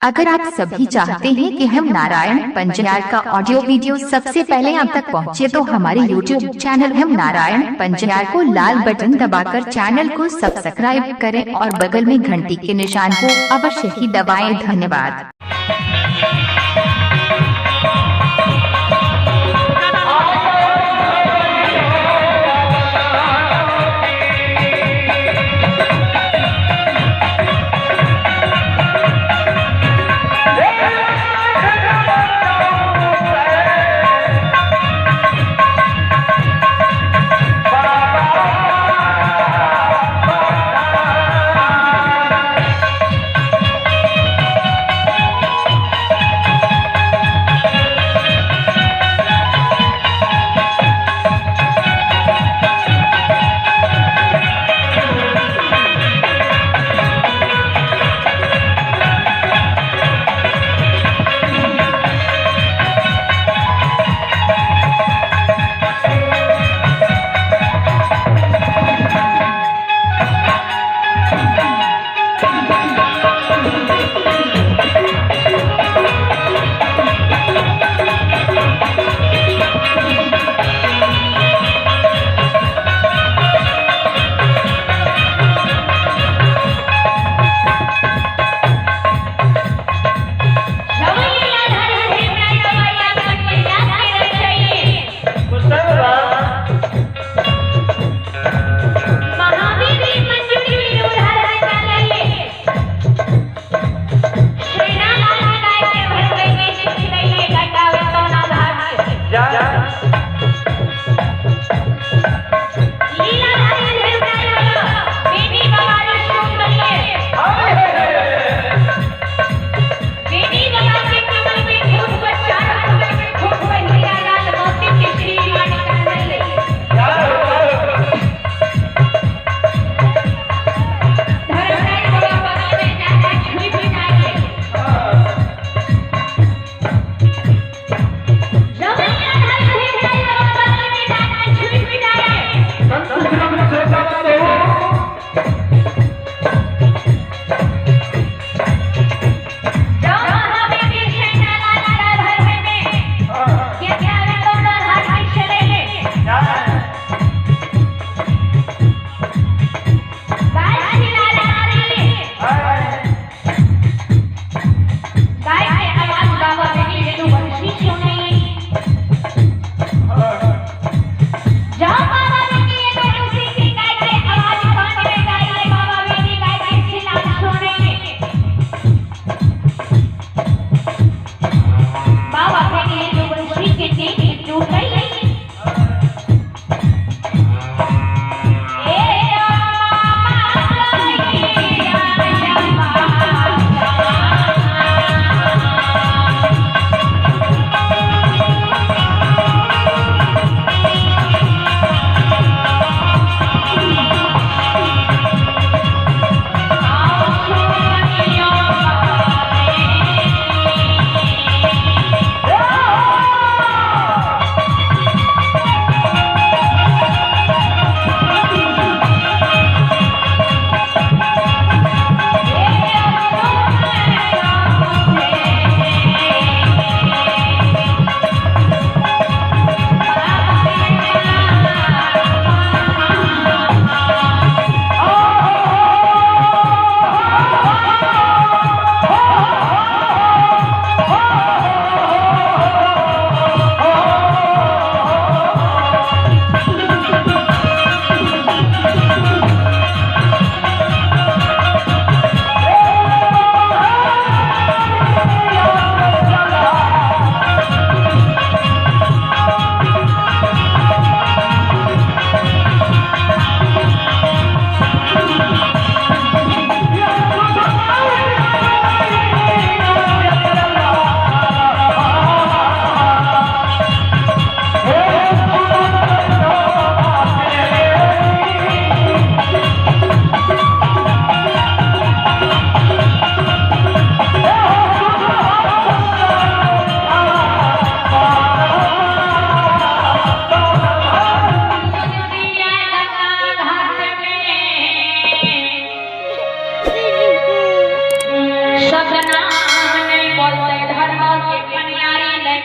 अगर आप सभी चाहते हैं कि हम नारायण पंजियार का ऑडियो वीडियो सबसे पहले आप तक पहुंचे तो हमारे YouTube channel हम नारायण पंजियार को लाल बटन दबाकर चैनल को सब्सक्राइब करें और बगल में घंटी के निशान को अवश्य ही दबाएं। धन्यवाद।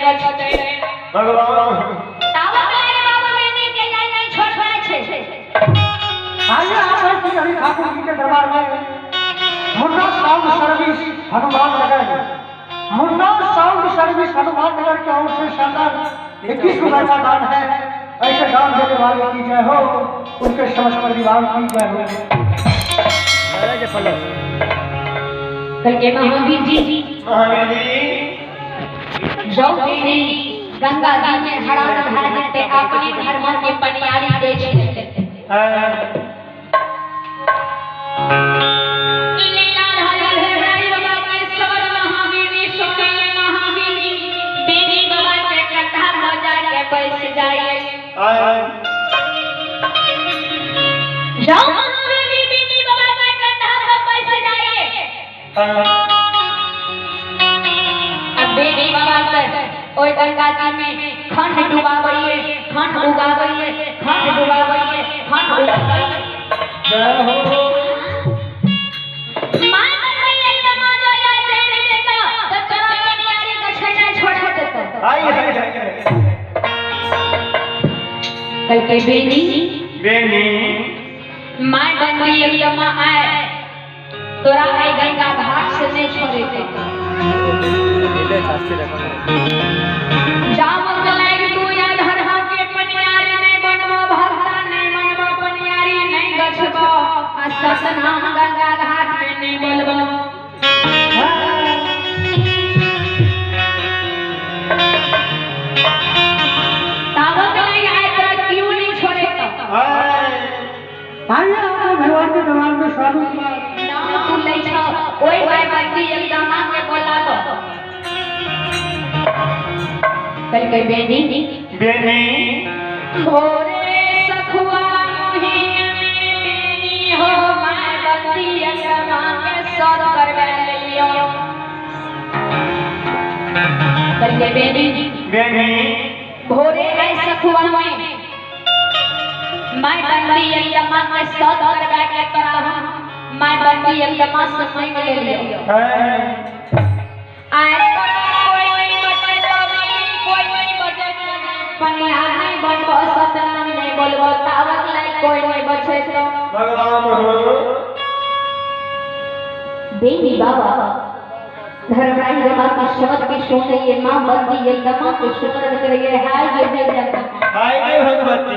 गछते भगवान तावत लागे बाबा बेनी के जाय नहीं छोड़ना छे। आइए आप हैं श्री हरि ठाकुर जी के दरबार में Munna sound service Hanuman Nagar, Munna sound service Hanuman Nagar के ओर से शानदार 21 रुपए का दान है। ऐसे दान देने वाले की जय हो, उनके समस्त परिवार की जय हो। कल के महावीर जी महावीर जी जाओ बेनी गंगा जी में हरा धार देते अपने धर्म के पनियारी दे छे। जाओ महावीर बेनी बाबा के कंधा पर बैठ जाइए। अब बेनी बाबा के ओय गंगा जी में खंड डुबावइए, खंड उगावइए, खंड डुबावइए, खंड उगावइए। जय हो मां बनइए समाजो या चैन देता तो तोरा पनियारी गछना छोड़ा देता। आई आई कल के बेनी बेनी my बंदी एकदम आए तोरा आई गंगा घाट से नहीं छोड़े देता। जामक लाग तू या धरहा के पनियारी नहीं बनबो, भक्ता नहीं बनबो, पनियारी नहीं गछबो आ सतनाम गंगा घाट में नहीं बोलबो। तावक लाग आए तोरा क्यों नहीं छोड़े तो। आइए आप भगवान के दरबार में साधु नाम तू लै छ ओइ my बंदी एकदम के बोला दो। कल के बेनी बेनी भोरे सखुआ मोही में बेनी हो my बंदी एकदम के सर करवा लियो। कल के बेनी बेनी भोरे आई सखुआ में my बंदी एकदम के सर करवा के तोरा my बंदी एकदम से मांग ले लियो। आए कोई नहीं बचे तो कोई नहीं बचे, पनियार नहीं बनबो, सतनाम नहीं बोलबो, तावत लाई कोई नहीं बचे तो भगवान हो। बेनी बाबा धर्मराज बाबा की शब्द की सुन रही है, मां बंदी एकदम के सुमरन करिए। हाय ये जय जगन्नाथ हाय जय भगवती।